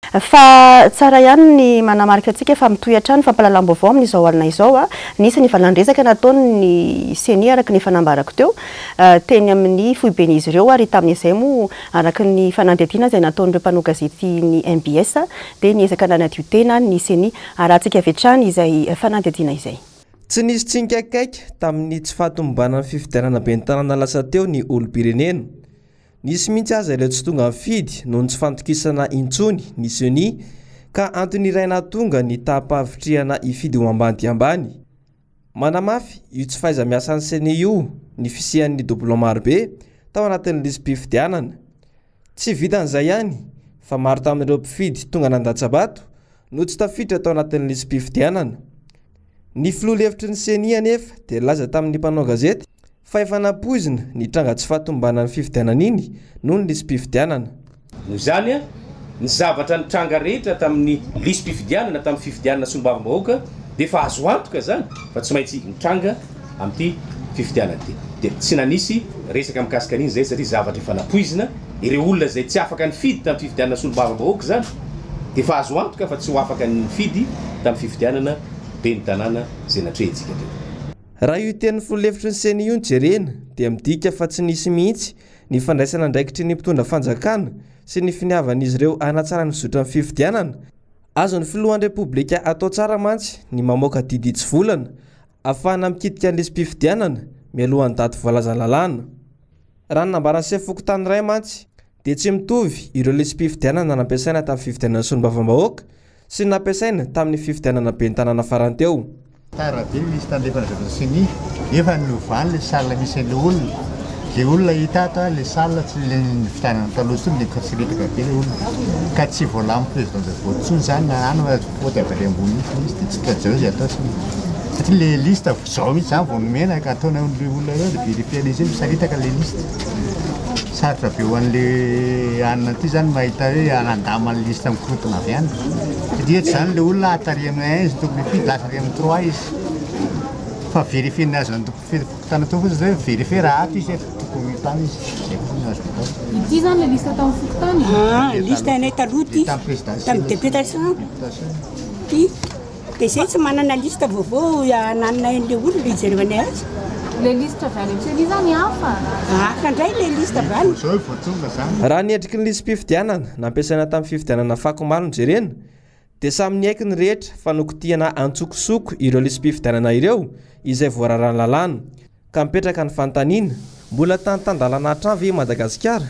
Fa tsara ihany ny manamarika antsika fa mitohy hatrany ny fampahalalam-baovao amin'izao alina izao. Nisy ny valan-dresaka nataon'ny Ceni araka ny efa nambarako teo teny amin'ny foiben'izy ireo ary tamin'izay moa araka ny fanadihadiana izay nataon'ireo mpanao gazety ny mbs dia niezaka nanadio tena ny Ceni. Arahantsika avy hatrany izay fanadihadiana izay. Tsy nisy tsy nikaikaika tamin'ny tsy fahatomombanan'ny fifidianana ben'ny tanàna lasa teo ny olom-pirenena. Nisy mihitsy aza ireo tsy tonga nifidy noho ny tsy fantokisana intsony ny Ceni ka antony iray nahatonga ny taham-pahavitrihana hifidy ho ambany dia ambany. Manamafy io tsy fahaiza-miasan'ny Ceni io ny fisian'ny doublon marobe tao anatin'ny lisi-pifidianana. Tsy vitan'izay ihany fa maro tamin'ireo mpifidy tonga nandatsa-bato no tsy tafiditra tao anatin'ny lisi-pifidianana. Ny filoha lefitry ny Ceni anefa dia nilaza tamin'ny mpanao gazety fa efa nampoizina ny tranga tsy fahatomombanan'ny fifidianana iny noho ny lisi-pifidianana. Noho izany, ny zavatra nitranga rehetra tamin'ny lisi-pifidianana tamin'ny fifidianana solombavambahoaka dia efa azo antoka izany fa tsy maintsy mitranga amin'ity fifidianana ity. Dia tsy nanisy resaka mikasika an'iny izay satria zavatra efa nampoizina, ireo olona izay tsy afaka nifidy tamin'ny fifidianana solombavambahoaka izany dia efa azo antoka fa tsy ho afaka nifidy tamin'ny fifidianana ben'ny tanàna izay natrehintsika teo. Raha io tenin'ny filoha lefitry ny Ceni io no jerena dia midika fa tsy nisy mihitsy ny fandraisana andraikitry ny mpitondra fanjakana sy ny finiavan'izy ireo hanatsara ny fizotran'ny fifidianana. Azon'ny filohan'ny Repoblika atao tsara mantsy ny mamoaka didy hitsivolana ahafahana mikitika ny lisi-pifidianana mialohan'ny daty voalazan'ny lalàna. Raha ny nambaran'ny sefo fokontany iray mantsy dia tsy mitovy ireo lisi-pifidianana nampiasaina tamin'ny fifidianana solombavambahoaka sy ny nampiasaina tamin'ny fifidianana ben'ny tanàna farany teo. Tara be ny liste andrefana zavatra ceni nefa novany le salle misy an'le olona, le olona hita ato a le salle tsy le nividianana taloha intsony le mikarisiritaka be le olona ka tsy voalamin'ny président de vote intsony zany na any fa faute avy ary ambony mihitsy le izy de tsy hitan-jareo zay atao sy satria le liste zao mihitsy zany vao nomena ka ataonay le olona reo de vérifier le izy hoe misaritaka le liste. Sarotra be ho an'le anona ty zany mahita hoe hanandama ny liste mikorontana avy any. Satria tsy zany le olona atary amin'ny 1 izy tokony hifidy, lasa ary amin'ny 3 izy. Fa vérifier ny azon'ny fokontany atao fotsiny zay hoe vérifier raha ato izy efa tokony ho tany izy. Zay fotsiny no azony atao. Ity zany le liste tamin'ny fokontany? Ah, liste anay taloha ity, tamin'ny députation. Ity. Dia izay tsy manana liste vaovao hanananay an'ilay olona hijerevanay azy. Ilay liste avy any amin'ny ceni izany hafa? Hafa indray ilay liste avy any. Raha ny endriky ny lisi-pifidianana nampiasaina tamin'ny fifidianana fako omaly no jerena dia samy niaiky ny rehetra fa nokitihana antsokosoko ireo lisi-pifidianana ireo izay voararan'ny lalàna. Ka mipetraka ny fanontaniana, mbola tany tan-dalàna hatrany ve i Madagasikara?